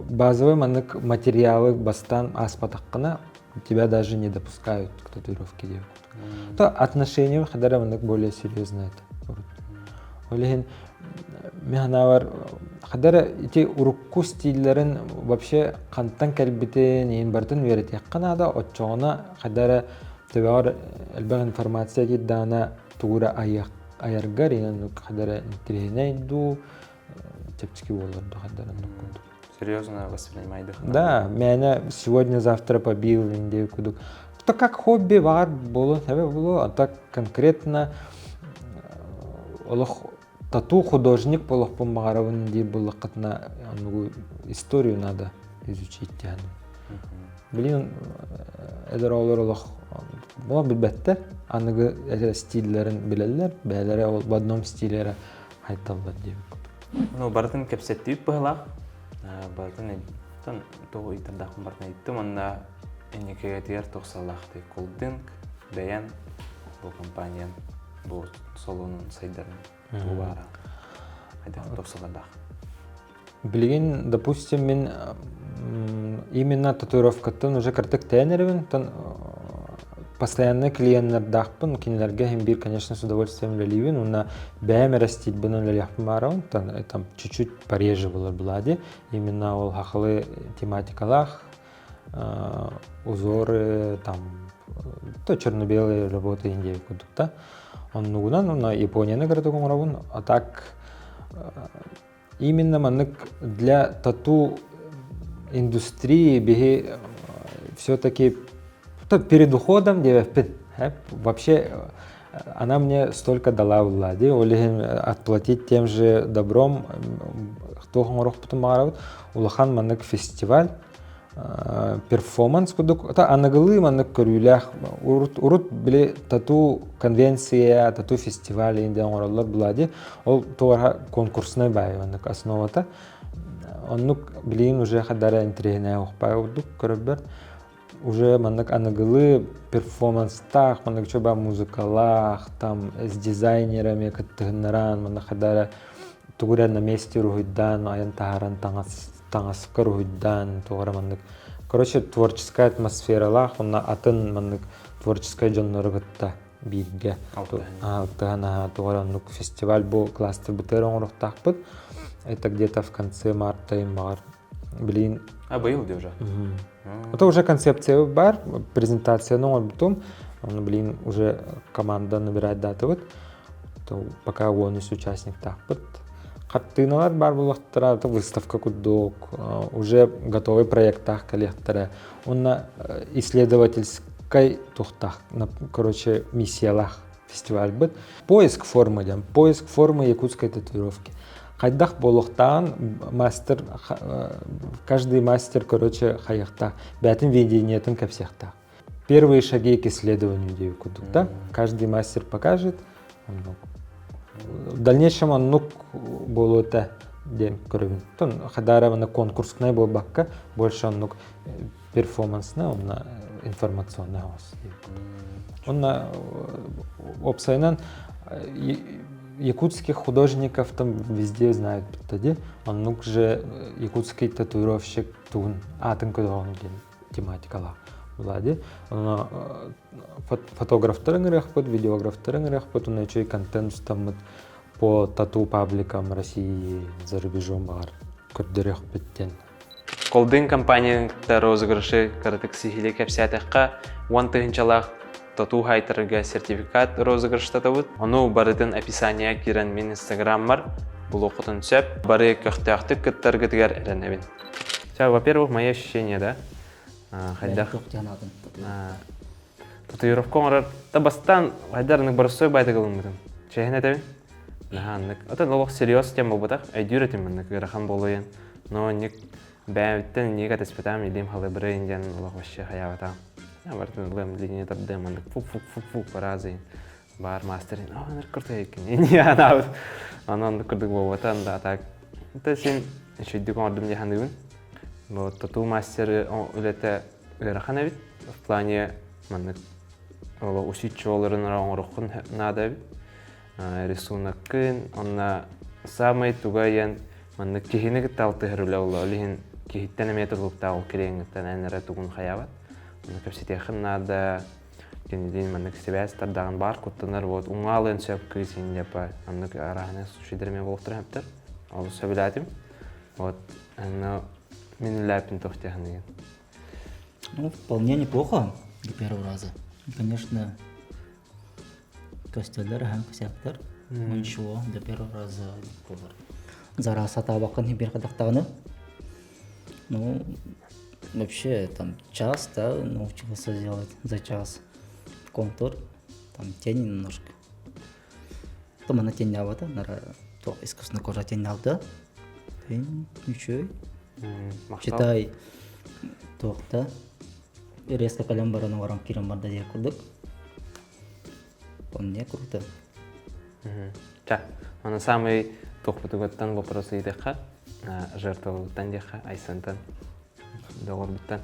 базовый маннык материалы бастаан ааспатаххына тебя даже не допускают к татуировке диэбит. То отношение хадара маннык более серьезно это. Ол иһин мин санаабар хадара ити урукку стиллэрин вообще хантан кэлбитин иһин барытын үөрэтиэххэ наада оччоҕуна хадара төбөҕөр элбэх информация киирдэҕинэ тугу эрэ айыах айаргар иһин хадара интириэһинэй дуу чэпчэки буолар дуу хадара оннук курдук. Серьезно воспринимай Да, мээнэ сегодня-завтра побил диэбит курдук. То как хобби баҕар буолуон сөбө буолуо, а так конкретно олох тату художник буолуохпун баҕарабын диир буоллаххытына оннугу историю надо изучить диэн. Блин, эдэр оҕолор олох олох билбэттэр. Аныгы эдэр стиллэрин билэллэр, бэйэлэрэ ол в одном стиле эрэ хайдаллар диэбит курдук. Ну, барытын кэпсэттибит быһылаах. Барытын тоҕо ыйдардаахпын барытын ыйыттым. Онно инникигэтигэр тохсалаахтый Колдинг, бэйэн бу компаниян бу солунун сайдарын тугу баара хайдах тохсалардаах. Билигин, допустим, мин именно татуировкаттан уже кыртык тээн эрэбин, тон постоянно клиеннардаахпын, кинилэргэ иһин биир, конечно, с удовольствием үлэлиибин, уонна бэйэм эрэ стильбинэн үлэлиэхпин баарабын, там чуть-чуть пореже было была именно ол хахалы тематикалаах, узоры, там, то черно-белые работы Индия курдук да. Оннугунан, уонна Японияны кыратык оҥоробун, а так Именно маннык для тату индустрии биһи все-таки перед уходом диэбэппин. Вообще она мне столько дала Влади, ол иһин отплатить тем же добром туох оҥоруохпутун баҕарабыт. Улахан маннык фестиваль перформанс курдук аныгылыы маннык көрүүлээх урут урут били тату конвенция тату фестиваль диэн оҥороллор була ол туора конкурснай баай маннык основата оннук билигин уже хадара интэриэһинэй охпай курдук көрөрбөр уже маннык аныгылыы перформанстаах маннык чоба музыкалаах там с дизайнерами кыттыһыннаран маннык хадара тугу эрэ на месте уруһуйдаан айан таһааран таҥас таҥаска уруһуйдаан туох эрэ маннык короче творческая атмосфералаах уонна атын маннык творческай дьоннору кытта. бииргэ алтыһан туох оннук фестиваль бу кластербытыгар оҥоруохтаахпыт. Это где-то в конце марта баҕар билигин А быйыл дии уже. Это уже концепция бар, презентацияны оҥорбутум. Ону билигин уже команда набирать датыбыт. То пока 13 участниктаахпыт. Хартыыналар баар буолуохтара, выставка курдук, уже готовый проекттаах кэлиэхтэрэ. Уонна исследовательскай туохтаах, короче, миссиялаах фестивальбыт. Поиск формы диэн, поиск формы якутской татуировки. Хайдах буолуохтааҕын мастер, каждый мастер, короче, хайыахтаах, бэйэтин видениетын кэпсиэхтээх. Первые шаги к исследованию диэбит курдук, да? Каждый мастер покажет, в дальнейшем оннук буолуота диэн көрөбүн. Хадарабына конкурснай буолбакка, больше оннук перформансна, онно информационный оҕус. Онно уопсайынан якутских художников там везде знают дии. Оннук же якутский татуировщик тугун аатын көтөҕөн диэн тематикалаах буолаа Онно фотографтар ыҥырыахпыт, видеографтар ыҥырыахпыт, уонна үчүгэй контент устаммыт по тату пабликам России за рубежом баҕар көрдөрүөхпүт диэн. Колдын компанията розыгрышы кыратык сиһилии кэпсээтэххэ, уон тыһыынчалаах тату хайтарга сертификат розыгрыштатабыт. Ону барытын описание киирэн мин инстаграммар булуоххутун сөп. Бары көхтөөхтүк кыттаргытыгар эрэнэбин. Сейчас, во-первых, мои ощущения, да? Хайдах? Татуировка оҥорор. Та бастаан хайдар ынык боростуой байтык ылыммытым. Чэһин этэбин. Наһаа аннык. Атын олох серьез тем буолбатах. Өйдүүр этим маннык ыарахан буолуйан. Но ник бэйэбиттэн ник атыспатаам илиим халыбырын диэн олох вообще хайаабатаам. Барытын ылыам линия тардыам маннык фук-фук-фук-фук разы баар мастерин оо крутой эбиккин анаабыт онон оннук курдук буолбатан да так это син үчүгдүк оҥордум дии саныыбын бу тату мастер үлэтэ ыарахан эбит в плане маннык ол усичуоларын оҥоруоххун наада эбит рисуноккын онно самый туга диэн маннык киһини кытта алтыһар үлэ буолла ол иһин киһиттэн эмиэ тутулуктаах ол клиеҥҥиттэн эн эрэ тугун хайаабат онно кэпсэтиэххин наада кинилиин маннык сибээс тардаҕын баар куттанар вот уҥаалыан сөп кыыс индепа оннук арааһынай случайдар эмиэ буолуохтара сөптөр олус сөбүлээтим вот но мин үлээппин туох диэхиныгын Ну, вполне неплохо для первого раза. Конечно, көстөллөр, аһан косяктар. Но ничего, для первого раза болар. Зара сатаабаккын бир кадактаганы. Ну, вообще, там час, да, научился делать за час контур, там тени немножко. Там она тень абата, нара то искусственная кожа тень алды. Ничего. Читай туохта резко кэлэн баран оҥорон киирэн барда диэх курдук. Вполне круто. Ча, аны самый туохпутугаттан вопрос ыйытыахха, жертвабыттан диэххэ, Айсентан, доҕорбуттан.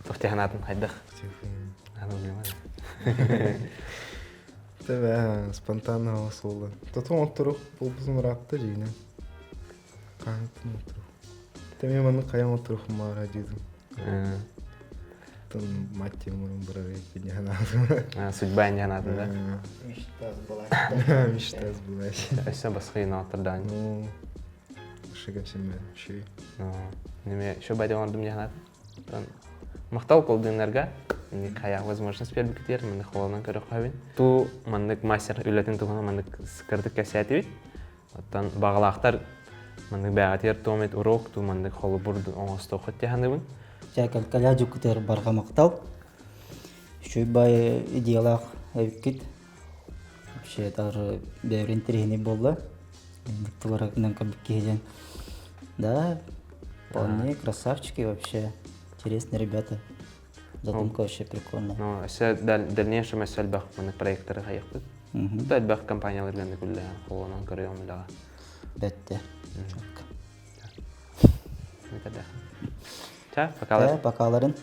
Туох теханатын хайдах? Тэбэ, спонтанно суолла. Тату оттурух булбутум ыраатта дьиҥинэн. Хаһыттан оттурух. Тэми маннык хайан оттурух маара дьиэтим. Тон мать Тимурун барар пиньянаатын. Судьба иньянаатын, да? Мечта сбылась. Мечта сбылась. Өссө басқы инааттардаан. Ну, шыга всеме ши. Неме еще бәде оңордум диһанат. Махтал колдыннарга хайа возможность бербикитер маннык холонон көрө хабин. Ту маннык мастер үлэтин туһунан маннык кырдык кэсээтибит. Оттон баҕалаахтар маннык бэҕэтигэр туом урок ту маннык холобур оҥостуоххут диһаныбын. Чэ кэлкэлээ дьуккутугар барҕа махтал. Үчүгэй бай идеялаах эбиккит. Вообще даже бэйэбэр интэриэһинэй буолла. Тыларынан көрбүт киһи диэн. Да, вполне красавчики вообще. Интересные ребята. Задумка вообще прикольная. Ну, өссө дальнейшем өссө элбэх маннык проекттары хайыахпыт. Да элбэх компаниялар үлэни күллээн холонон көрүөм үлэҕэ. Бэтте. Ча, покалар. Покаларын.